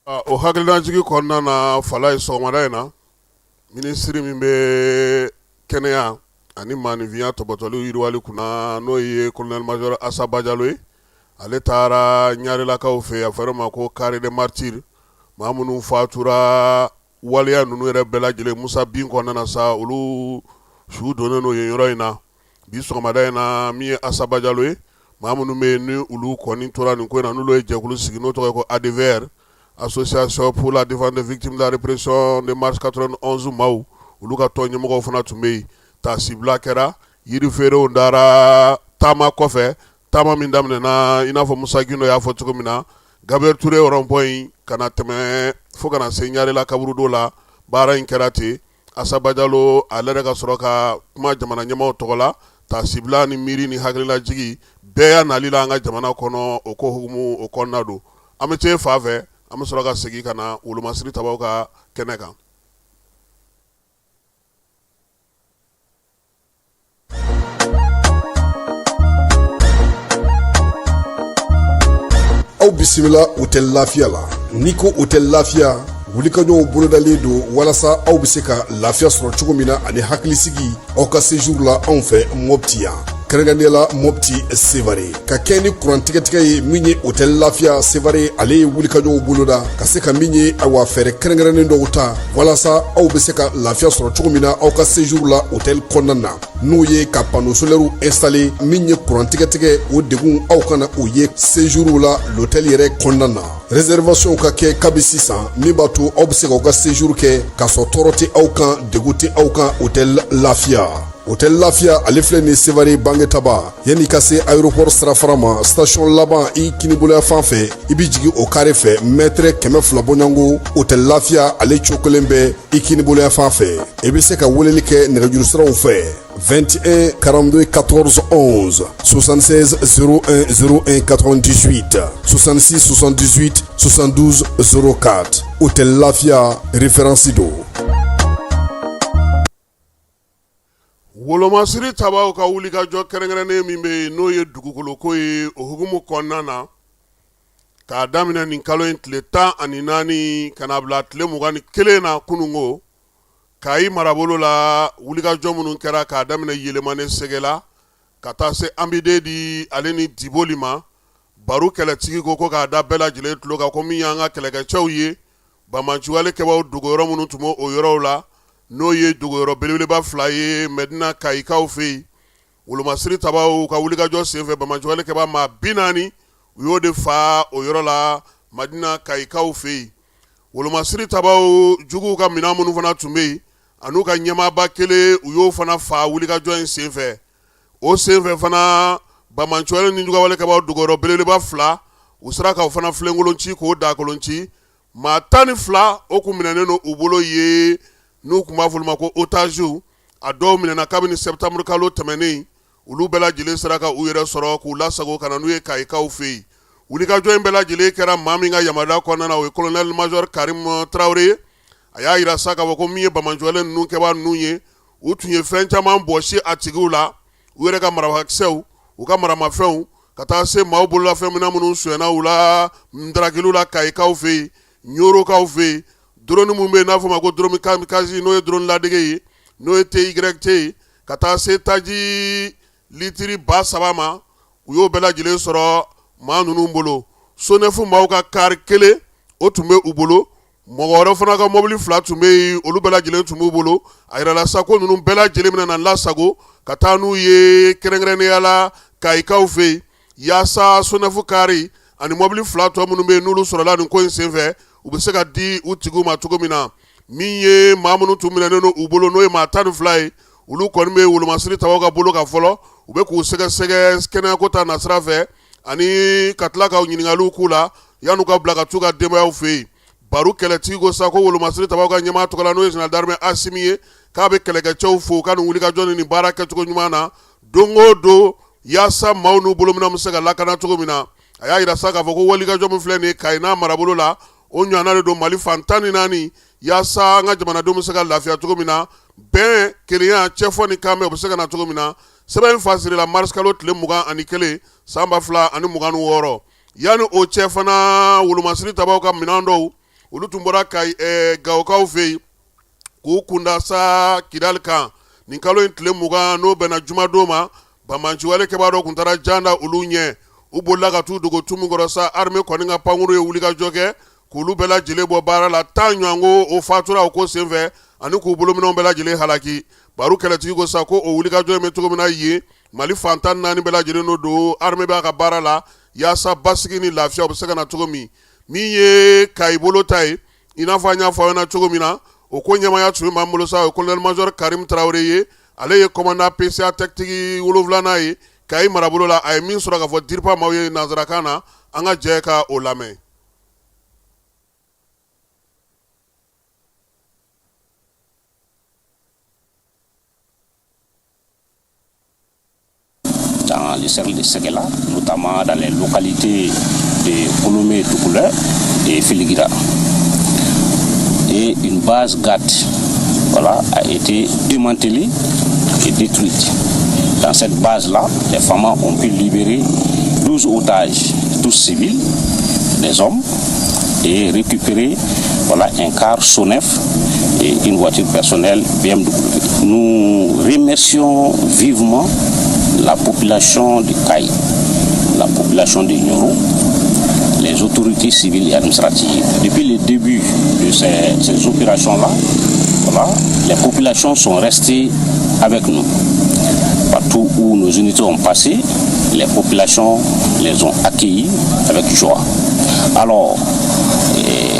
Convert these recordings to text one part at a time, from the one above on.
O hakililajigin kɔnɔna na, Falaye, sɔgɔmada in na, minisiri min bɛ kɛnɛya ani maaninfinya tɔpɔtɔli yiriwali kunna, n'o ye colonel major Asa Bajalo ye, ale taara ɲarelakaw fɛ, a fɔra ma ko carré des martyrs, maa minnu fatura waleya ninnu yɛrɛ bɛɛ lajɛlen Musa bin kɔnɔna na sa, olu su donnen don yen yɔrɔ in na. Bi sɔgɔmada in na, min ye Asa Bajalo ye, maa minnu bɛ yen ni olu kɔni tora nin ko in na, n'olu ye jɛkulu sigi n'o tɔgɔ ye ko ADVR, Association pour la défense des victimes de la répression de mars 91 maaw, olu ka tɔn ɲɛmɔgɔw fana tun bɛ yen. Taasibila kɛra, yirifeerew dara taama kɔfɛ, taama min daminɛna, i n'a fɔ Musa Gindo y'a fɔ cogo min na, Gabriel Touré rond-point in ka na tɛmɛ fo ka na se Ɲarela kaburudo la. Baara in kɛra ten. Asa Bajalo ale yɛrɛ ka sɔrɔ ka kuma jamana ɲɛmaaw tɔgɔ la, taasibila ni miiri ni hakililajigi bɛɛ y'a nali la an ka jamana kɔnɔ, o ko hukumu o kɔnɔna don. An bɛ taa fan fɛ, an bɛ sɔrɔ ka segin ka na wolomasiri tabaw ka kɛnɛ kan. Aw bisimila Hôtel Lafiya la. N'i ko Hôtel Lafiya, wulikajɔw bolodalen don walasa aw bɛ se ka lafiya sɔrɔ cogo min na ani hakilisigi aw ka séjour la anw fɛ Mopti yan, kɛrɛnkɛrɛnnenya la Mopti Sevare, ka kɛ ni kuran tigɛtigɛ ye. Min ye Hôtel Lafiya Sevare, ale ye wulikajɔw boloda ka se ka min ye, awa, fɛɛrɛ kɛrɛnkɛrɛnnen dɔw ta walasa aw bɛ se ka lafiya sɔrɔ cogo min na aw ka séjour la hôtel kɔnɔna na, n'o ye ka panneau solaire installer. Min ye kuran tigɛtigɛ, o degun aw kana o ye séjour la l'hôtel yɛrɛ kɔnɔna na. Réservation ka kɛ kabi sisan, min b'a to aw bɛ se k'aw ka séjour kɛ k'a sɔrɔ tɔɔrɔ tɛ aw kan, degun tɛ aw kan. Hôtel Lafiya, Hôtel Lafiya, ale filɛ nin Sevare Bangetaba, yanni ka se aéroport sirafara ma, station laban i kiniboloya fan fɛ, i bɛ jigin o carré fɛ, mètre 200 bɔɲɔgɔnko, Hôtel Lafiya ale cokolen bɛ i kiniboloya fan fɛ. I bɛ se ka weleli kɛ nɛgɛjuru siraw fɛ: 21 42 14 11, 76 01 01 98, 66 78 72 04. Hôtel Lafiya, référence don. Wolomasiri tabaw ka wulikajɔ kɛrɛnkɛrɛnnen min bɛ yen, n'o ye dugukoloko ye, o hukumu kɔnɔna na, k'a daminɛ nin kalo in tile 14 ka na bila tile 21 na kununko, Kayi marabolo la, wulikajɔ minnu kɛra k'a daminɛ Yelemane Segela ka taa se Ambidedi ale ni Diboli ma, Baru kɛlɛtigi ko k'a da bɛɛ lajɛlen tulo kan ko min y'an ka kɛlɛkɛcɛw ye, banbaanciwale kɛbaaw dogoyɔrɔ minnu tun bɛ o yɔrɔw la, n'o ye dogoyɔrɔ belebeleba fila ye Mɛdina Kayikaw fɛ yen. Wolomasiri tabaw ka wulikajɔ senfɛ, banbaanciwale kɛbaa maa 40, u y'o de fa o yɔrɔ la Madina Kayikaw fɛ yen. Wolomasiri tabaw juguw ka minɛn minnu fana tun bɛ yen an'u ka ɲɛmaaba kelen, u y'o fana fa wulikajɔ in senfɛ. O senfɛ fana, banbaanciwale ni jugawale kɛbaaw dogoyɔrɔ belebeleba fila, u sera k'o fana filenkolon ci, k'o dakolon ci. Maa 12, o kun minɛnen don u bolo ye, n'u tun b'a fɔ olu ma ko otaziw. A dɔw minɛna kabini septembre kalo tɛmɛnen. Olu bɛɛ lajɛlen sera ka u yɛrɛ sɔrɔ k'u lasago ka na n'u ye Kayikaw fɛ yen. Wulikajɔ in bɛɛ lajɛlen kɛra maa min ka yamaruya kɔnɔna na, o ye colonel major Karim Tarawele ye. A y'a jira sa k'a fɔ ko min ye banbaanciwale ninnu kɛbaa ninnu ye, u tun ye fɛn caman bɔsi a tigiw la, u yɛrɛ ka marafakisɛw, u ka maramafɛnw, ka taa se maaw bololafɛn minɛn minnu sonyɛna u la ndarakiliw la Kayikaw fɛ yen, Ɲorokaw fɛ yen, drone min bɛ yen n'a fɔ ma ko drone kamikaze, n'o ye drone ladege ye, n'o ye TYT ye, ka taa se taji litiri 3000 ma, u y'o bɛɛ lajɛlen sɔrɔ maa ninnu bolo. SONEF maaw ka kari kelen, o tun bɛ u bolo. Mɔgɔ wɛrɛ fana ka mɔbili fila tun bɛ yen, olu bɛɛ lajɛlen tun b'u bolo. A yirala sa ko ninnu bɛɛ lajɛlen bɛna lasago ka taa n'u ye kɛrɛnkɛrɛnnenya la Kayikaw fɛ yen, yaasa SONEF kari ani mɔbili fila tɔ minnu bɛ yen, n'olu sɔrɔla nin ko in senfɛ, u bɛ se ka di u tigiw ma cogo min na. Min ye maa minnu tun minɛnen don u bolo, n'o ye maa 12 ye, olu kɔni bɛ wolomasiri tabaw ka bolo kan fɔlɔ. U bɛ k'u sɛgɛsɛgɛ kɛnɛyako ta nasira fɛ ani ka tila ka ɲininkaliw k'u la yan'u ka bila ka t'u ka denbayaw fɛ yen. Baru kɛlɛtigi ko sa ko wolomasiri tabaw ka ɲɛmaa tɔgɔ la, n'o ye général d'armée Asimi ye, k'a bɛ kɛlɛkɛcɛw fo u ka nin wulikajɔ ni nin baara kɛcogo ɲuman na don o don, yaasa maaw n'u bolominɛn bɛ se ka lakana cogo min na. A y'a jira sa k'a fɔ ko wulikajɔ min filɛ nin ye Kayi n'a marabolo la, o ɲɔgɔnna de don Mali fan 14, yaasa an ka jamanadenw bɛ se ka lafiya cogo min na, bɛn, kelenya, cɛfɔ ni kanbɛn, o bɛ se ka na cogo min na. Sɛbɛn in fasirila mars kalo tile 21 san 2026. Yanni o cɛ fana, wolomasiri tabaw ka minɛn dɔw, Olu tun bɔra ka Gawokaw fɛ yen k'u kunda sa Kidali kan nin kalo in tile 20, n'o bɛnna jumadon ma. Banbaanciwale kɛbaa dɔ tun taara jan da olu ɲɛ, u bolila ka t'u dogo tu min kɔrɔ sa, armée kɔni ka pankuru ye wulikajɔ kɛ k'olu bɛɛ lajɛlen bɔ baara la. 10 ɲɔgɔn o fatura o ko senfɛ ani k'u bolominɛnw bɛɛ lajɛlen halaki. Baru kɛlɛtigi ko sa ko o wulikajɔ in bɛ cogo min na yen, Mali fan 14 bɛɛ lajɛlen n'o don, armée b'a ka baara la yaasa basigi ni lafiya bɛ se ka na cogo min. Min ye Kayi bolo ta ye, i n'a fɔ an y'a fɔ aw ɲɛna cogo min na, o ko ɲɛmaaya tun bɛ maa min bolo sa, o ye colonel major Karim Tarawele ye. Ale ye commandant PCA tactique 7nan ye Kayi marabolo la. A ye min sɔrɔ k'a fɔ DIRPA maaw ye nansarakan na, an ka jɛ ka o lamɛn. Dans le cercle de Séguéla, notamment dans les localités de Kolomé, Toucouleur et Filigira. Et une base GAT, voilà, a été démantelée et détruite. Dans cette base-là, les FAMa ont pu libérer 12 otages, tous civils, des hommes, et récupérer, voilà, un car Sonef et une voiture personnelle BMW. Nous remercions vivement la population de Kayes, la population de Nioro, les autorités civiles et administratives. Depuis le début de ces opérations-là, voilà, les populations sont restées avec nous. Partout où nos unités ont passé, les populations les ont accueillis avec joie. Alors,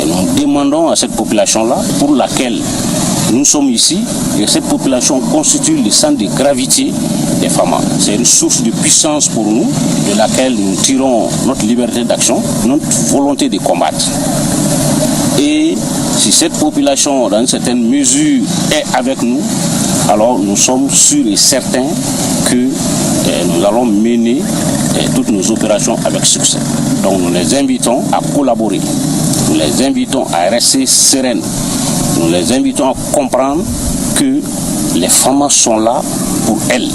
nous demandons à cette population-là, pour laquelle nous sommes ici, et cette population constitue le centre de gravité des FAMa. C'est une source de puissance pour nous, de laquelle nous tirons notre liberté d'action, notre volonté de combattre. Et si cette population, dans une certaine mesure, est avec nous, alors nous sommes sûrs et certains que nous allons mener toutes nos opérations avec succès. Donc nous les invitons à collaborer, nous les invitons à rester sereines, nous les invitons à comprendre que les FAMa sont là pour elles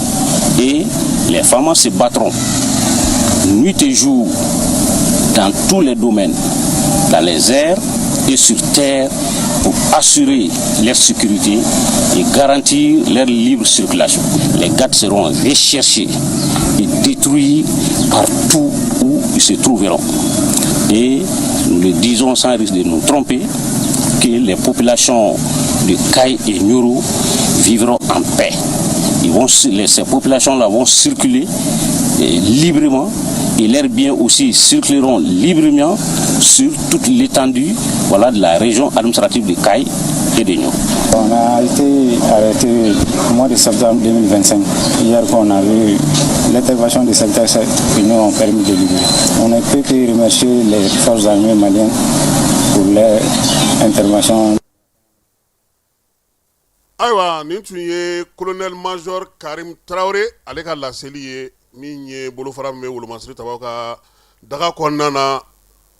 et les FAMa se battront nuit et jour dans tous les domaines, dans les airs et sur terre, pour assurer leur sécurité et garantir leur libre circulation. Les GATT seront recherchés et détruits partout où ils se trouveront. Et nous le disons sans risque de nous tromper, que les populations de Kayes et Nioro vivront en paix. Ces populations-là vont circuler librement et leurs biens aussi circuleront librement sur toute l'étendue, voilà, de la région administrative de Kayes et de Nioro. On a été arrêté au mois de septembre 2025. Hier qu'on a vu l'intervention du secteur 7 qui nous ont permis de libérer. On ne peut que remercier les forces armées maliennes pour leur intervention. Ayiwa, nin tun ye colonel major Karim Tarawele ale ka laseli ye. Min ye bolofara min bɛ Wolomasiri Tabaw ka daga kɔnɔna na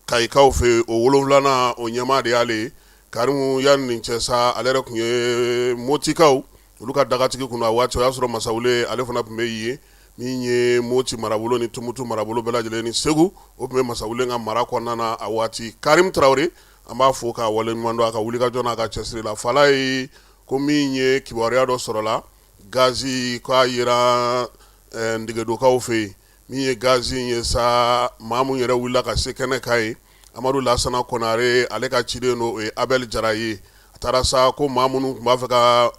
Kayikaw fɛ, o 7nan o ɲɛmaa de y'ale ye, Karimu. Yanni nin cɛ sa, ale yɛrɛ tun ye Motikaw olu ka dagatigi kun. A waati o y'a sɔrɔ Masawule ale fana tun bɛ yen. Min ye Moti marabolo ni Tumutu marabolo bɛɛ lajɛlen ni Segu, o tun bɛ Masawule ka mara kɔnɔna na a waati. Karim Tarawele, an b'a fo k'a waleɲuman dɔn a ka wulikajɔ n'a ka cɛsiri la. Fala ye ko min ye, kibaruya dɔ sɔrɔla gazi k'a yera Ndegedokaw fɛ yen. Min ye gazi in ye sa, maa min yɛrɛ wulila ka se kɛnɛ kan ye, Amadu Lasana Konare ale ka ciden don, o ye Abel Jara ye. A taara sa ko maa minnu tun b'a fɛ ka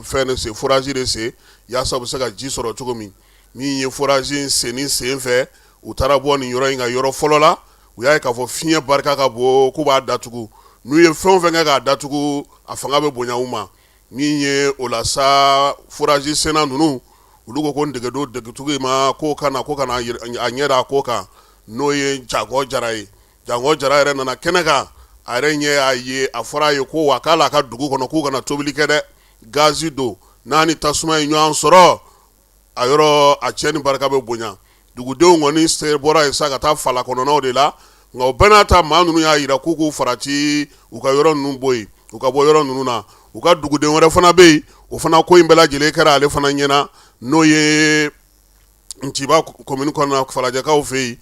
fɛn de sen, forage de sen, yaasa u bɛ se ka ji sɔrɔ cogo min. Min ye forage in senni sen fɛ, u taara bɔ nin yɔrɔ in ka yɔrɔ fɔlɔ la, u y'a ye k'a fɔ fiɲɛ barika ka bon, k'u b'a datugu. N'u ye fɛn o fɛn kɛ k'a datugu, a fanga bɛ bonya u ma. Min ye o la sa, forage senna ninnu olu ko ko Ndegedo dugutigi ma k'o ka na, ko ka na a ɲɛ da a ko kan, n'o ye Jankɔ Jara ye. Jankɔ Jara yɛrɛ nana kɛnɛ kan, a yɛrɛ ɲɛ y'a ye. A fɔra a ye ko wa k'a la ka dugu kɔnɔ k'u kana tobili kɛ dɛ, gazi don, n'a ni tasuma ye ɲɔgɔn sɔrɔ a yɔrɔ, a cɛnni barika bɛ bonya. Dugudenw kɔni se bɔra yen sa ka taa fala kɔnɔnaw de la. Nka o bɛɛ n'a ta, maa ninnu y'a jira k'u k'u farati, u ka yɔrɔ ninnu bɔ yen, u ka bɔ yɔrɔ ninnu na. U ka duguden wɛrɛ fana bɛ yen, o fana ko in bɛɛ lajɛlen kɛra ale fana ɲɛna, n'o ye Ntiba commune kɔnɔna, Falajɛkaw fɛ yen,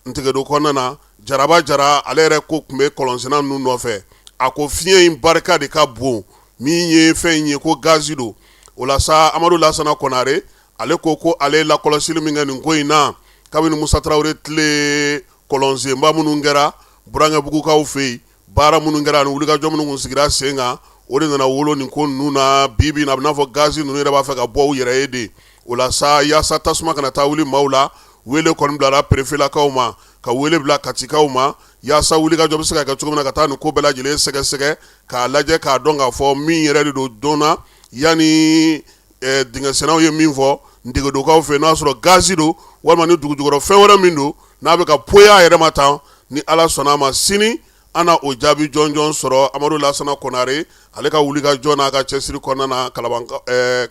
Ntegedo kɔnɔna na, Jaraba Jara. Ale yɛrɛ ko tun bɛ kɔlɔnsenna ninnu nɔfɛ. A ko fiɲɛ in barika de ka bon, min ye fɛn in ye ko gazi don. O la sa, Amadu Lasana Konare, ale ko ko ale ye lakɔlɔsili min kɛ nin ko in na kabini Musa Tarawele tile, kɔlɔnsenba minnu kɛra Burankɛbugukaw fɛ yen, baara minnu kɛra ani wulikajɔ minnu kun sigira sen kan, o de nana wolo nin ko ninnu na. Bi bi in na, a bɛ n'a fɔ gazi ninnu yɛrɛ b'a fɛ ka bɔ u yɛrɛ ye de. O la sa, yaasa tasuma kana taa wuli maaw la, wele kɔni bilara perefelakaw ma, ka wele bila Katikaw ma, yaasa wulikajɔ bɛ se ka kɛ cogo min na ka taa nin ko bɛɛ lajɛlen sɛgɛsɛgɛ k'a lajɛ, k'a dɔn k'a fɔ min yɛrɛ de don dɔnna yanni dingɛsennaw ye min fɔ Ntegedokaw fɛ, n'a sɔrɔ gazi don walima ni dugujukɔrɔ fɛn wɛrɛ min don n'a bɛ ka poya a yɛrɛ ma tan. Ni Ala sɔnna a ma, sini an na o jaabi jɔnjɔn sɔrɔ. Amadu Lasana Konare, ale ka wulikajɔ n'a ka cɛsiri kɔnɔna na Kalaban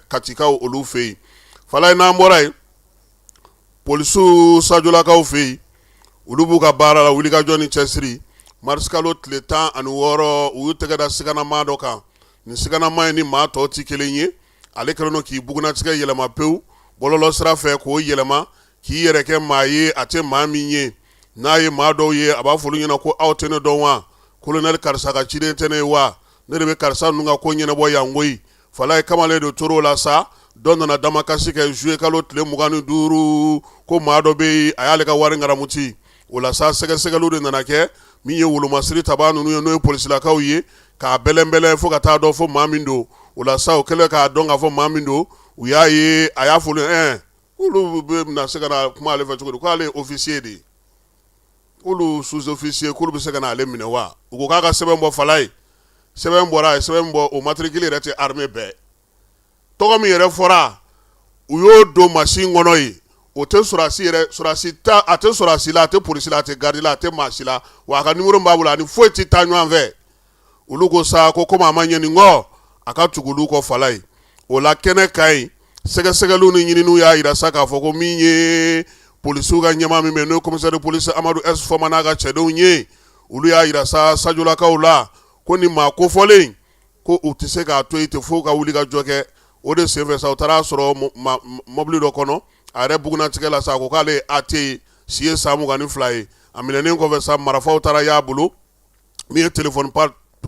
Katikaw olu fɛ yen. Falaye, n'an bɔra yen, polisiw Sajolakaw fɛ yen, olu b'u ka baara la, wulikajɔ ni cɛsiri. Marisikalo tile 16, u y'u tɛgɛ da siganamaa dɔ kan. Nin siganamaa in ni maa tɔw tɛ kelen ye. Ale kɛlen don k'i bugunnatigɛ yɛlɛma pewu bɔlɔlɔ sira fɛ, k'o yɛlɛma k'i yɛrɛ kɛ maa ye a tɛ maa min ye. N'a ye maa dɔw ye, a b'a fɔ olu ɲɛna ko aw tɛ ne dɔn wa? Kolonɛli karisa ka ciden tɛ ne ye wa? Ne de bɛ karisa ninnu ka ko ɲɛnabɔ yan koyi. Falaye, kamalen de tor'o la sa, dɔ nana damakasi kɛ zuye kalo tile 25 ko maa dɔ bɛ yen, a y'ale ka wari ngaramuti. O la sa, sɛgɛsɛgɛliw de nana kɛ. Min ye wolomasiri tabaa ninnu ye, n'o ye polisilakaw ye, k'a bɛlɛnbɛlɛn fo ka taa dɔn fo maa min don. O la sa, o kɛlen k'a dɔn k'a fɔ maa min don, u y'a ye, a y'a fɔ olu bɛ se ka na kuma ale fɛ cogo di, k'ale ye officier de ye, k'olu sous-officier, k'olu bɛ se ka na ale minɛ wa? U ko k'a ka sɛbɛn bɔ. Falaye, sɛbɛn bɔra, a ye sɛbɛn bɔ, o matricule yɛrɛ tɛ armée bɛɛ tɔgɔ min yɛrɛ fɔra, u y'o don masin kɔnɔ yen, o tɛ sɔrɔdasi yɛrɛ, sɔrɔdasi ta, a tɛ sɔrɔdasi la, a tɛ polisi la, a tɛ garidi la, a tɛ maa si la. Wa a ka numéro b'a bolo, a ni foyi tɛ taa ɲɔgɔn fɛ. Olu ko sa ko komi a ma ɲɛ nin kɔ, a ka tugu olu kɔ. Falaye, o la kɛnɛ ka ɲi, sɛgɛsɛgɛliw ni ɲininiw y'a jira sa k'a fɔ ko min ye polisiw ka ɲɛmaa min bɛ, n'o ye commissaire de police Amadu S Fɔma n'a ka cɛdenw ye, olu y'a jira sa Sajolakaw la ko nin maa kofɔlen, ko u tɛ se k'a to yen ten fo ka wuli ka jɔ kɛ. O de senfɛ sa, u taara a sɔrɔ mɔbili dɔ kɔnɔ. A yɛrɛ bugunnatigɛ la sa, a ko k'ale ye AT ye, si ye san 22 ye. A minɛnen kɔfɛ sa, marifaw taara y'a bolo. Min ye téléphone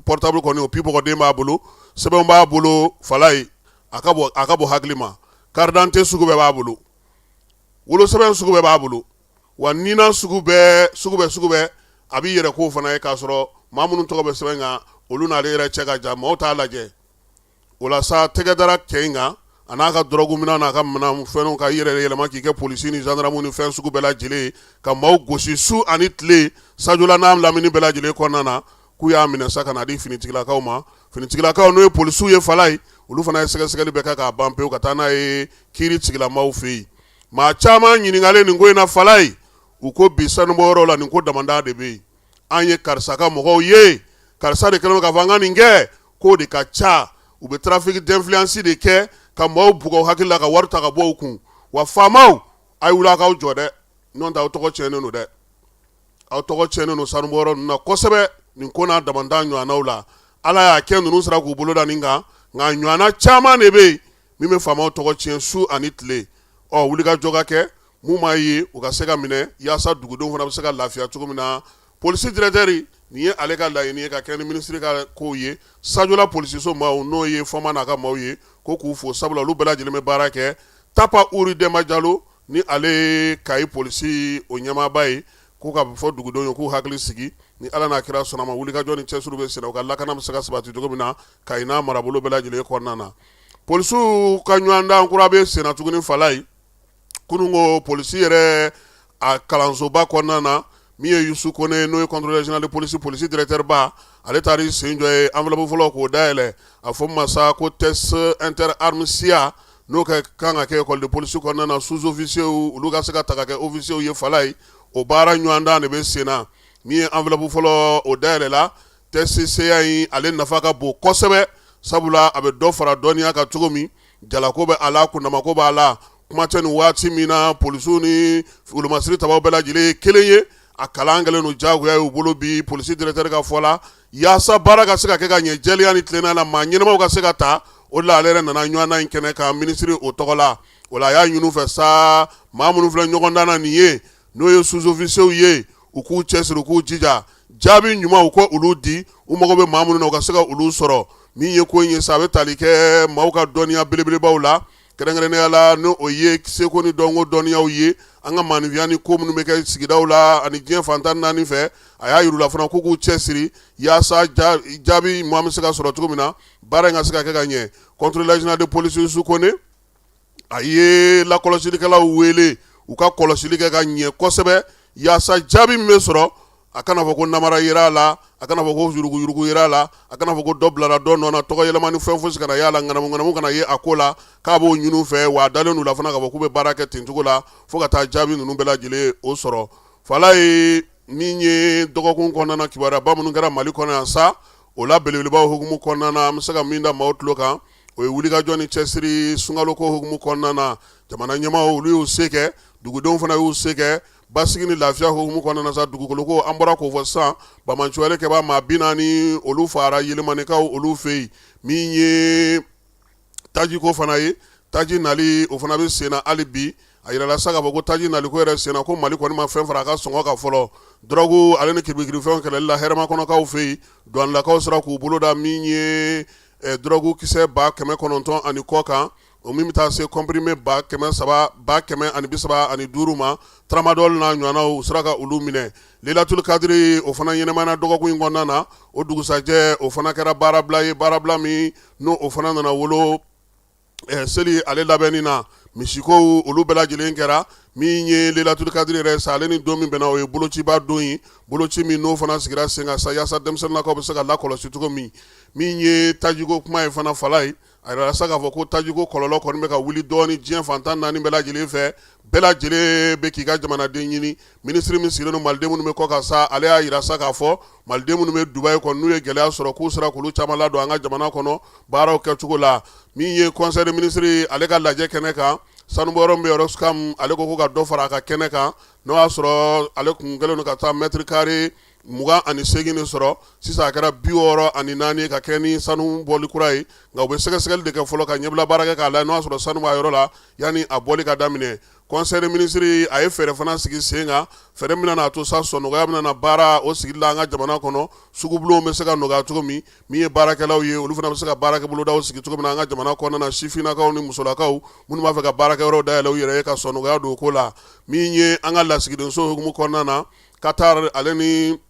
portable kɔni, o pibɔgɔden b'a bolo, sɛbɛn b'a bolo. Falaye, a ka bɔ hakili ma, carte d'identité sugu bɛɛ b'a bolo, wolosɛbɛn sugu bɛɛ b'a bolo, wa nina sugu bɛɛ sugu bɛɛ sugu bɛɛ a b'i yɛrɛ k'o fana ye, k'a sɔrɔ maa minnu tɔgɔ bɛ sɛbɛn kan, olu n'ale yɛrɛ cɛ ka jan, maaw t'a lajɛ. O la sa, tɛgɛ dara cɛ in kan, a n'a ka dɔrɔgu minɛn n'a ka minɛn fɛnw, ka yɛrɛ yɛlɛma k'i kɛ polisi ni gendarme ni fɛn sugu bɛɛ lajɛlen, ka maaw gosi su ani tile Sajola n'a lamini bɛɛ lajɛlen kɔnɔna na. K'u y'a minɛ sa ka n'a di finitigilakaw ma. Finitigilakaw, n'o ye polisiw ye, Falaye, olu fana ye sɛgɛsɛgɛli bɛɛ kɛ k'a ban pewu ka taa n'a ye kiiri tigilamaaw fɛ yen. Maa caman ɲininkalen nin ko in na, Falaye, u ko bi sanubɔyɔrɔ la, nin ko damada de bɛ yen. An ye karisa ka mɔgɔw ye, karisa de kɛlen k'a fɔ an ka nin kɛ, k'o de ka ca. U bɛ trafic d'influence de kɛ ka maaw bugɔ hakili la, ka wari ta ka bɔ u kun. Wa faamaw, a ye wuli a k'aw jɔ dɛ, n'o tɛ aw tɔgɔ tiɲɛnen don dɛ, aw tɔgɔ tiɲɛnen don sanubɔyɔrɔ ninnu na kosɛbɛ. Nin ko n'a damada ɲɔgɔnnaw la, Ala y'a kɛ ninnu sera k'u bolo da nin kan, nka ɲɔgɔnna caman de bɛ yen min bɛ faamaw tɔgɔ tiɲɛ su ani tile. Ɔ, wulikajɔ ka kɛ, mun m'a ye u ka se ka minɛ, yaasa dugudenw fana bɛ se ka lafiya cogo min na. Polisi directeur, nin ye ale ka laɲini ye ka kɛ ni minisiri ka kow ye. Sajola polisiso maaw, n'o ye Fɔma n'a ka maaw ye, ko k'u fo, sabula olu bɛɛ lajɛlen bɛ baara kɛ. Tapa Uri Denba Jalo, ni ale ye Kayi polisi o ɲɛmaaba ye, ko k'a fɔ dugudenw ye k'u hakili sigi, ni Ala n'a kira sɔnna ma, wulikajɔ ni cɛsiri bɛ senna, u ka lakana bɛ se ka sabati cogo min na Kayi n'a marabolo bɛɛ lajɛlen kɔnɔna na. Polisiw ka ɲɔgɔndan kura bɛ senna tuguni. Falaye, kunun ko polisi yɛrɛ a kalansoba kɔnɔna na, min ye Yusu Kone, n'o ye contrôleur général de police, polisi directeur ba, ale taara i sen jɔ ye enveloppe fɔlɔ k'o dayɛlɛ. A fɔ ma sa ko test inter armes SIA, n'o ka kan ka kɛ école de police kɔnɔna na, sous-officiers olu ka se ka ta ka kɛ officiers ye. Falaye, o baara ɲɔgɔndan de bɛ sen na. Min ye enveloppe fɔlɔ o dayɛlɛla. Test SIA in, ale nafa ka bon kosɛbɛ, sabula a bɛ dɔ fara dɔnniya kan cogo min, jalako bɛ a la, kundamako b'a la. Kuma tɛ nin waati min na, polisiw ni wolomasiri tabaw bɛɛ lajɛlen ye kelen ye, a kalan kɛlen don diyagoya ye u bolo bi. Polisi directeur ka fɔ la, yaasa baara ka se ka kɛ ka ɲɛ jɛlenya ni tilennenya la, maa ɲɛnamaw ka se ka ta, o de la ale yɛrɛ nana ɲɔgɔndan in kɛnɛ kan minisiri o tɔgɔ la. O la a y'a ɲini u fɛ sa, maa minnu filɛ ɲɔgɔndan na nin ye, n'o ye sous-officiers ye, u k'u cɛsiri, u k'u jija. Jaabi ɲumanw ko olu di, u mago bɛ maa minnu na, u ka se ka olu sɔrɔ. Min ye ko in ye sa, a bɛ tali kɛ maaw ka dɔnniya belebelebaw la, kɛrɛnkɛrɛnnenya la n'o o ye seko ni dɔnko dɔnniyaw ye, an ka maaninfinya ni ko minnu bɛ kɛ sigidaw la ani diɲɛ fan 14 fɛ. A y'a yir'u la fana k'u k'u cɛsiri yaasa jaabi ɲuman bɛ se ka sɔrɔ cogo min na, baara in ka se ka kɛ ka ɲɛ. Contrôleur général de police Yusu Kone, a ye lakɔlɔsilikɛlaw wele u ka kɔlɔsili kɛ ka ɲɛ kosɛbɛ, yaasa jaabi min bɛ sɔrɔ, a kana fɔ ko namara yera a la, a kana fɔ ko yuruguyurugu yera a la, a kana fɔ ko dɔ bilara dɔ nɔ na, tɔgɔ yɛlɛma ni fɛn fosi kana y'a la, ŋanamu ŋanamu kana ye a ko la, k'a b'o ɲini u fɛ. Wa a dalen don la fana k'a fɔ k'u bɛ baara kɛ ten cogo la fo ka taa jaabi ninnu bɛɛ lajɛlen o sɔrɔ. Fala ye min ye dɔgɔkun kɔnɔna kibaruyaba minnu kɛra Mali kɔnɔ yan sa, o la belebelebaw hukumu kɔnɔna na, an bɛ se ka min da maaw tulo kan, o ye wulikajɔ ni cɛsiri sunkaloko hukumu kɔnɔna na. Jamana ɲɛmaaw, olu y'u se kɛ, dugudenw fana y'u se kɛ basigi ni lafiya hukumu kɔnɔna na sa. Dugukolo ko, an bɔra k'o fɔ sisan, banbaanciwale kɛbaa maa 40, olu faara Yelimanekaw olu fɛ yen. Min ye tajiko fana ye, taji nali, o fana bɛ sen na hali bi. A yirala sa k'a fɔ ko taji naliko yɛrɛ sen na, ko Mali kɔni ma fɛn fara a ka sɔngɔ kan fɔlɔ. Dɔrɔgu ale ni kiribikirifɛnw kɛlɛli la Hɛrɛmakɔnɔkaw fɛ yen, duwanilakaw sera k'u bolo da min ye dɔrɔgu kisɛ 900 ani kɔ kan, o min bɛ taa se comprimé 300, 135 ma, tramadol n'a ɲɔgɔnnaw, u sera ka olu minɛ. Lelatul kadiri, o fana ɲɛnamana dɔgɔkun in kɔnɔna na. O dugusajɛ, o fana kɛra baarabila ye, baarabila min n'o o fana nana wolo seli ale labɛnni na. Misikow, olu bɛɛ lajɛlen kɛra. Min ye Lelatul kadiri yɛrɛ sa, ale ni don min bɛnna, o ye bolociba don ye, boloci min n'o fana sigira sen kan sa, yaasa denmisɛnninlakaw bɛ se ka lakɔlɔsi cogo min. Min ye tajiko kuma ye fana, fala ye, a yirala sa k'a fɔ ko tajiko kɔlɔlɔ kɔni bɛ ka wuli dɔɔni diɲɛ fan 14 bɛɛ lajɛlen fɛ. Bɛɛ lajɛlen bɛ k'i ka jamanaden ɲini. Minisiri min sigilen don maliden minnu bɛ kɔkan sa, ale y'a yira sa k'a fɔ maliden minnu bɛ Dubayi kɔnɔ, n'u ye gɛlɛya sɔrɔ, k'u sera k'olu caman ladon an ka jamana kɔnɔ baaraw kɛcogo la. Min ye conseil des ministres ale ka lajɛ kɛnɛ kan, sanubɔyɔrɔ min bɛ Roscam, ale ko ka dɔ fara a ka kɛnɛ kan. N'o y'a sɔrɔ ale kun kɛlen don ka taa mètre carré 28 de sɔrɔ, sisan a kɛra 64, ka kɛ ni sanu bɔli kura ye. Nka u bɛ sɛgɛsɛgɛli de kɛ fɔlɔ, ka ɲɛbila baara kɛ k'a la n'o y'a sɔrɔ sanu b'a yɔrɔ la, yanni a bɔli ka daminɛ. Conseil des ministres, a ye fɛɛrɛ fana sigi sen kan, fɛɛrɛ min n'a to sa sɔnɔgɔya bɛna na baara o sigili la an ka jamana kɔnɔ, sugubulonw bɛ se ka nɔgɔya cogo min, min ye baarakɛlaw ye, olu fana bɛ se ka baarakɛbolodaw sigi cogo min na an ka jamana kɔnɔna na, sifinnakaw ni musolakaw minnu b'a fɛ ka baarakɛyɔrɔw dayɛlɛ u yɛrɛ ye, ka sɔnɔgɔya don o ko la. Min ye an ka lasigidenso hukumu kɔnɔna na, Qatar ale ni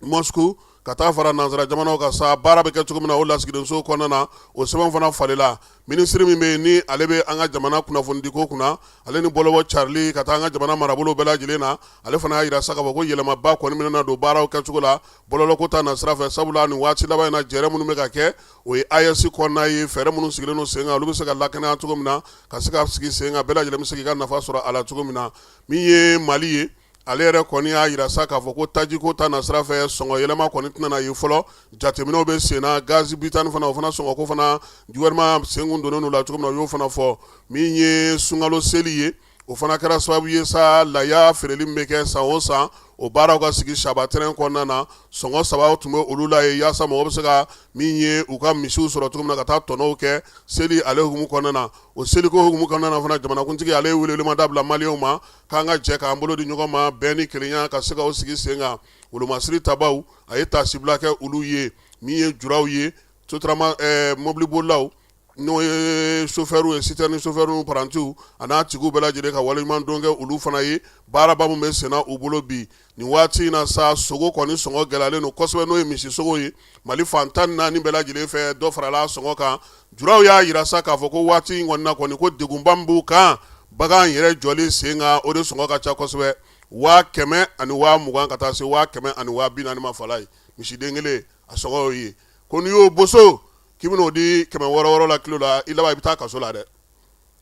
Moscou, ka taa fara nansara jamanaw kan sa, baara bɛ kɛ cogo min na o lasigidenso kɔnɔna na, o sɛbɛn fana falenla. Minisiri min bɛ yen ni ale bɛ an ka jamana kunnafonidiko kunna, ale ni bɔlɔbɔ carili ka taa an ka jamana marabolo bɛɛ lajɛlen na, ale fana y'a jira sa k'a fɔ ko yɛlɛmaba kɔni bɛna don baaraw kɛcogo la bɔlɔlɔko ta nasira fɛ, sabula nin waati laban in na, jɛrɛ minnu bɛ ka kɛ, o ye AES kɔnɔna ye. Fɛɛrɛ minnu sigilen don sen kan, olu bɛ se ka lakɛnɛya cogo min na, ka se ka sigi sen kan, bɛɛ lajɛlen bɛ se k'i ka nafa sɔrɔ a la cogo min na. Min ye Mali ye, ale yɛrɛ kɔni y'a jira sa k'a fɔ ko tajiko ta nasira fɛ, sɔngɔ yɛlɛma kɔni tɛna na ye fɔlɔ, jateminɛw bɛ sen na. Gaz butane fana, o fana sɔngɔko fana, gouvernement senkun donnen don la cogo min na, u y'o fana fɔ. Min ye sunkalo seli ye, o fana kɛra sababu ye sa, laya feereli min bɛ kɛ san o san, o baaraw ka sigi Saba terrain kɔnɔna na. Sɔngɔ saba tun bɛ olu la ye, yaasa mɔgɔ bɛ se ka min ye u ka misiw sɔrɔ cogo min na, ka taa tɔnɔw kɛ seli ale hukumu kɔnɔna na. O seliko hukumu kɔnɔna na fana, jamanakuntigi ale ye welewelemada bila maliyɛnw ma k'an ka jɛ k'an bolo di ɲɔgɔn ma, bɛn ni kelenya ka se ka o sigi sen kan. Wolomasiri tabaw, a ye taasibila kɛ olu ye. Min ye juraw ye, sotarama mobilibolilaw, n'o ye sofɛriw ye, citerne sofɛriw, parantiw a n'a tigiw bɛɛ lajɛlen, ka waleɲuman dɔn kɛ olu fana ye, baaraba min bɛ senna u bolo bi nin waati in na sa. Sogo kɔni sɔngɔ gɛlɛyalen don kosɛbɛ, n'o ye misi sogo ye, Mali fan 14 bɛɛ lajɛlen fɛ, dɔ farala sɔngɔ kan. Juraw y'a jira sa k'a fɔ ko waati in kɔni na kɔni, ko degunba min b'u kan, bagan yɛrɛ jɔlen sen kan, o de sɔngɔ ka ca kosɛbɛ, 120 000 ka taa se 140 000 ma. Fala ye, misiden kelen a sɔngɔ y'o ye. Ko n'i y'o boso k'i bɛn'o di 600 la kilo la, i laban i bɛ taa kaso la dɛ,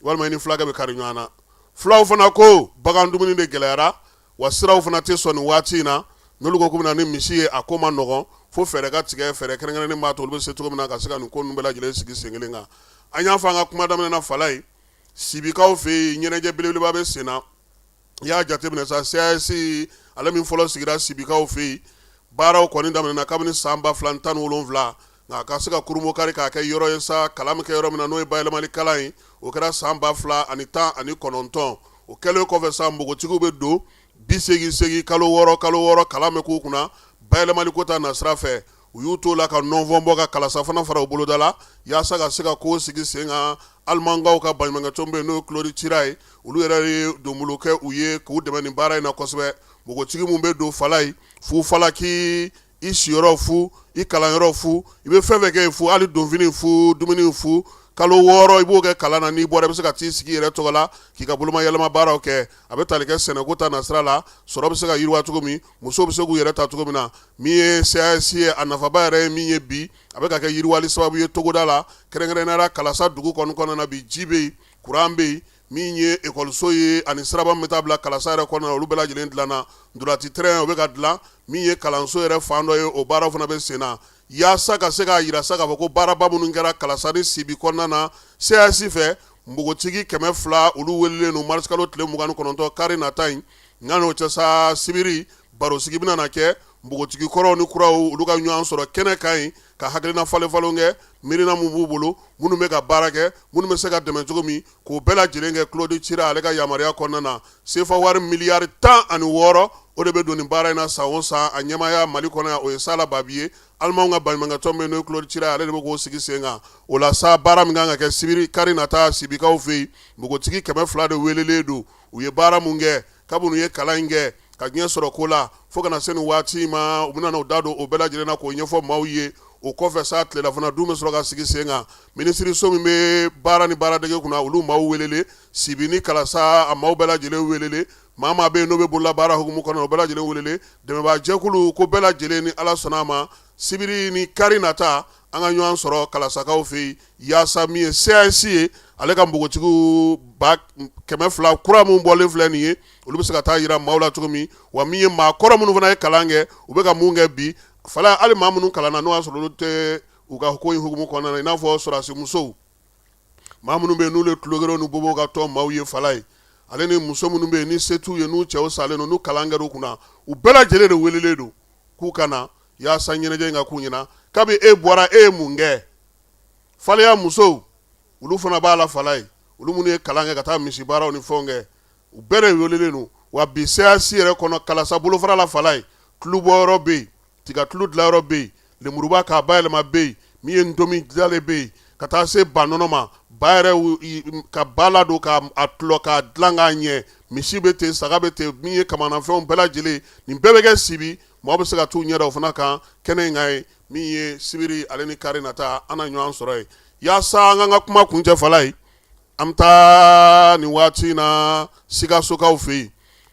walima i ni fulakɛ bɛ kari ɲɔgɔn na. Fulaw fana ko bagan dumuni de gɛlɛyara, wa siraw fana tɛ sɔn nin waati in na. N'olu ko k'u bɛ na ni misi ye, a ko ma nɔgɔn, fo fɛɛrɛ ka tigɛ, fɛɛrɛ kɛrɛnkɛrɛnnen b'a to olu bɛ se cogo min na ka se ka nin ko ninnu bɛɛ lajɛlen sigi sen kelen kan. An y'a fɔ an ka kuma daminɛ na, fala ye, Sibikaw fɛ yen, ɲɛnajɛ belebeleba bɛ sen na. I y'a jateminɛ sa, CAS ale min fɔlɔ sigira Sibikaw fɛ yen, baaraw kɔni daminɛna kabini san 2017, nka a ka se ka kurunbonkari k'a kɛ yɔrɔ ye sa, kalan bɛ kɛ yɔrɔ min na, n'o ye bayɛlɛmali kalan ye, o kɛra san 2019. O kɛlen kɔfɛ sa, npogotigiw bɛ don 88, kalo 6 kalo 6, kalan bɛ k'u kunna. Bayɛlɛmaliko ta nasira fɛ, u y'u t'o la ka nɔnfɔn bɔ ka kalasa fana fara u boloda la yaasa ka se ka ko sigi sen kan. Alimankaw ka baɲumankɛtɔn bɛ yen, n'o ye Claude Chira ye, olu yɛrɛ ye donbolo kɛ u ye k'u dɛmɛ nin baara in na kosɛbɛ. Npogotigi min bɛ don Falayi fu falaki, i siyɔrɔ fu, i kalanyɔrɔ fu, i bɛ fɛn fɛn kɛ yen fu, hali donfini fu, dumuni fu, kalo 6 i b'o kɛ kalan na. N'i bɔra, i bɛ se ka t'i sigi i yɛrɛ tɔgɔ la k'i ka bolomayɛlɛma baaraw kɛ. A bɛ tali kɛ sɛnɛko ta nasira la, sɔrɔ bɛ se ka yiriwa cogo min, musow bɛ se k'u yɛrɛ ta cogo min na. Min ye CAS ye, a nafaba yɛrɛ ye min ye bi, a bɛ ka kɛ yiriwali sababu ye togoda la, kɛrɛnkɛrɛnnenya la Kalasa dugu kɔni kɔnɔna na. Bi, ji bɛ yen, kuran bɛ yen, min ye ekɔliso ye ani siraba min bɛ taa bila Kalasa yɛrɛ kɔnɔna na, olu bɛɛ lajɛlen dilanna. Ntolaci terrain, o bɛ ka dilan. Min ye kalanso yɛrɛ fan dɔ ye, o baaraw fana bɛ sen na, yaasa ka se k'a jira sa k'a fɔ ko baaraba minnu kɛra Kalasa ni Sibi kɔnɔna na CAS fɛ. Npogotigi 200, olu welelen don marisikalo tile 29, kari nata in. Nka n'o cɛ sa, sibiri barosigi bɛna na kɛ, npogotigi kɔrɔw ni kuraw, olu ka ɲɔgɔn sɔrɔ kɛnɛ kan yen ka hakilina falen falen kɛ, miirina min b'u bolo, minnu bɛ ka baara kɛ, minnu bɛ se ka dɛmɛ cogo min, k'o bɛɛ lajɛlen kɛ Claude Chira ale ka yamaruya kɔnɔna na. Sefa wari miliyari 16, o de bɛ don nin baara in na san o san. A ɲɛmaaya Mali kɔnɔ yan, o ye Sala Babi ye. Alimanw ka baɲumankɛtɔn bɛ yen, n'o ye Claude Chira ye, ale de bɛ k'o sigi sen kan. O la sa, baara min kan ka kɛ sibiri kari nata Sibikaw fɛ yen, npogotigi 200 de welelen don. U ye baara mun kɛ kabini u ye kalan in kɛ ka diɲɛ sɔrɔ ko la fo ka na se nin waati ma, u bɛna u da don o bɛɛ lajɛlen na k'o ɲɛfɔ maaw ye. O kɔfɛ sa, tilelafana dun bɛ sɔrɔ ka sigi sen kan. Minisiriso min bɛ baara ni baaradege kunna, olu maaw welelen, Sibi ni Kalasa a maaw bɛɛ lajɛlen welelen, maa maa bɛ yen n'o bɛ bolola baara hukumu kɔnɔ, o bɛɛ lajɛlen welelen, dɛmɛbaajɛkulu ko bɛɛ lajɛlen, ni Ala sɔnna a ma, sibiri ni kari nata, an ka ɲɔgɔn sɔrɔ Kalasakaw fɛ yen, yaasa min ye CAS ye, ale ka npogotigiw 200 kura min bɔlen filɛ nin ye, olu bɛ se ka taa jira maaw la cogo min wa. Min ye maa kɔrɔ minnu fana ye kalan kɛ, u bɛ ka mun kɛ bi fala, hali maa minnu kalanna n'o y'a sɔrɔ olu tɛ u ka ko in hukumu kɔnɔna na, i n'a fɔ sɔrɔdasi musow, maa minnu bɛ yen n'olu ye tulogerenw ni bobow ka tɔn maaw ye fala ye, ale ni muso minnu bɛ yen ni se t'u ye, n'u cɛw salen don, n'u kalan kɛra u kunna, u bɛɛ lajɛlen de welelen don k'u ka na yaasa ɲɛnajɛ in ka k'u ɲɛna. Kabi e bɔra, e ye mun kɛ? Faleya musow, olu fana b'a la fala ye, olu minnu ye kalan kɛ ka taa misi baaraw ni fɛnw kɛ, u bɛɛ de welelen don. Wa bi CAS yɛrɛ kɔnɔ Kalasa bolofara la fala ye, tulubɔyɔrɔ bɛ yen, tigatulu dilanyɔrɔ bɛ yen, lemuruba k'a bayɛlɛma bɛ yen, min ye ntomi dilanlen bɛ yen, ka taa se ba nɔnɔ ma, ba yɛrɛ ka ba ladon k'a tulɔ k'a dilan k'a ɲɛ, misi bɛ ten, saga bɛ ten, min ye kamanafɛnw bɛɛ lajɛlen, nin bɛɛ bɛ kɛ Sibi. Maaw bɛ se ka t'u ɲɛ da o fana kan kɛnɛ in kan ye. Min ye sibiri ale ni kari nata, an na ɲɔgɔn sɔrɔ yen. Yaasa an k'an ka kuma kuncɛ fala ye, an bɛ taa nin waati in na Sikasokaw fɛ yen.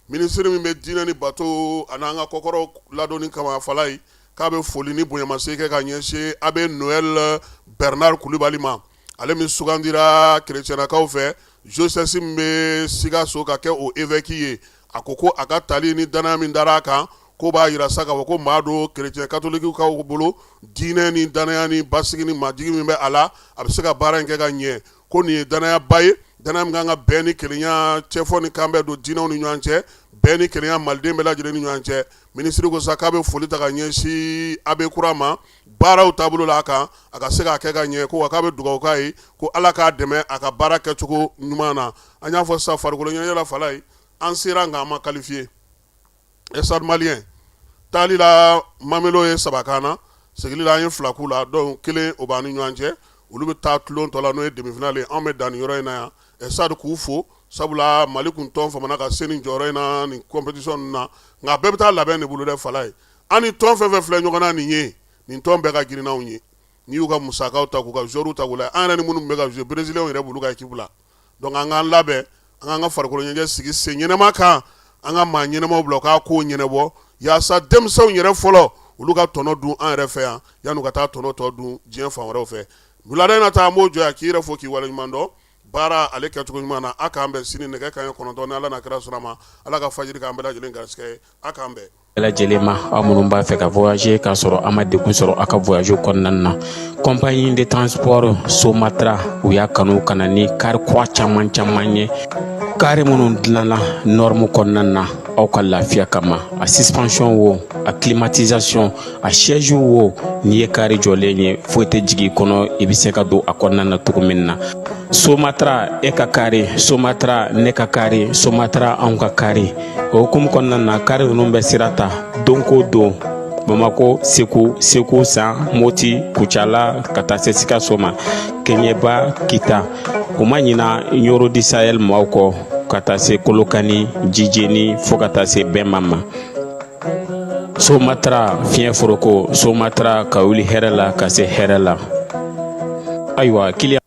Minisiri min bɛ diinɛ ni bato ani an ka kɔkɔrɔw ladonni kama fala ye, k'a bɛ foli ni bonyamasegin kɛ ka ɲɛsin abbé Noël Bernard Kulibali ma, ale min sugandira kerecɛnakaw fɛ diocèse min bɛ Sikaso ka kɛ o évêque ye. A ko ko a ka tali ni danaya min dara a kan, ko b'a jira sa k'a fɔ ko maa don kerecɛn katolikaw bolo, diinɛ ni danaya ni basigi ni majigin min bɛ a la, a bɛ se ka baara in kɛ ka ɲɛ. Ko nin ye danayaba ye, danaya min kan ka bɛn ni kelenya cɛfɔ ni kanbɛn don diinɛw ni ɲɔgɔn cɛ, bɛn ni kelenya maliden bɛɛ lajɛlen ni ɲɔgɔn cɛ. Minisiri ko sa k'a bɛ foli ta ka ɲɛsin abbé kura ma baaraw taabolo la a kan, a ka se k'a kɛ ka ɲɛ. Ko wa k'a bɛ dugawu k'a ye ko Ala k'a dɛmɛ a ka baara kɛcogo ɲuman na. An y'a fɔ sa, farikolo ɲɛnajɛ la fala ye, an sera nka an ma qualifié. Stade Malien taali la, Mamelodi ye 3 k'an na, segili la an ye 2 k'u la, donc kelen o b'an ni ɲɔgɔn cɛ. Olu bɛ taa tulon tɔ la, n'o ye demi-finale ye. Anw bɛ dan nin yɔrɔ in na yan. Stade k'u fo, sabula Mali kun tɔn famana ka se nin jɔyɔrɔ in na nin compétition ninnu na, nka a bɛɛ bɛ taa labɛn de bolo dɛ fala ye. An ni tɔn fɛn fɛn filɛ ɲɔgɔn na nin ye, nin tɔn bɛɛ ka girin n'anw ye. N'i y'u ka musakaw ta k'u ka joueurs ta k'u lajɛ, an yɛrɛ ni minnu bɛ ka jouer, Brésiliens yɛrɛ b'olu ka équipe la. Donc an k'an labɛn, an k'an ka farikolo ɲɛnajɛ sigi sen ɲɛnama kan, an ka maa ɲɛnamaw bila u k'a ko ɲɛnabɔ, yaasa denmisɛnw yɛrɛ fɔlɔ, olu ka tɔnɔ dun an yɛrɛ fɛ yan yan'u ka taa tɔnɔ tɔ dun diɲɛ fan wɛrɛw fɛ. Wulada in na ta, an b'o jɔ yan k'i yɛrɛ fo k'i waleɲuman dɔn baara ale kɛcogo ɲuman na. A k'an bɛn sini nɛgɛ kanɲɛ 9, ni Ala n'a kira sɔnna ma. Ala ka fajiri k'an bɛɛ lajɛlen garisɛgɛ ye. A k'an bɛn. Bɛɛ lajɛlen ma, aw minnu b'a fɛ ka voyager k'a sɔrɔ a ma degun sɔrɔ a ka voyage kɔnɔna na, compagnie de transport Somatra, u y'a kanu ka na ni kari kura caman caman ye, kari minnu dilanna norme kɔnɔna na aw ka lafiya kama. A suspension wo, a climatisation, a siège wo, n'i ye kari jɔlen ye, foyi tɛ jigin i kɔnɔ, i bɛ se ka don a kɔnɔna na cogo min na. Somatra, e ka kari Somatra, ne ka kari Somatra, anw ka kari. O hukumu kɔnɔna na, kari ninnu bɛ sira ta don ko don. Bamako, Segu, Segu San, Moti, Kucala ka taa se Sikaso ma, Kɛɲɛba, Kita. U ma ɲina Ɲoro du Sahel maaw kɔ ka taa se Kolokani, Jijeni fo ka taa se Bɛnma ma. Somatra fiɲɛ foroko, Somatra ka wuli hɛrɛ la ka se hɛrɛ la. Ayiwa, kiliyan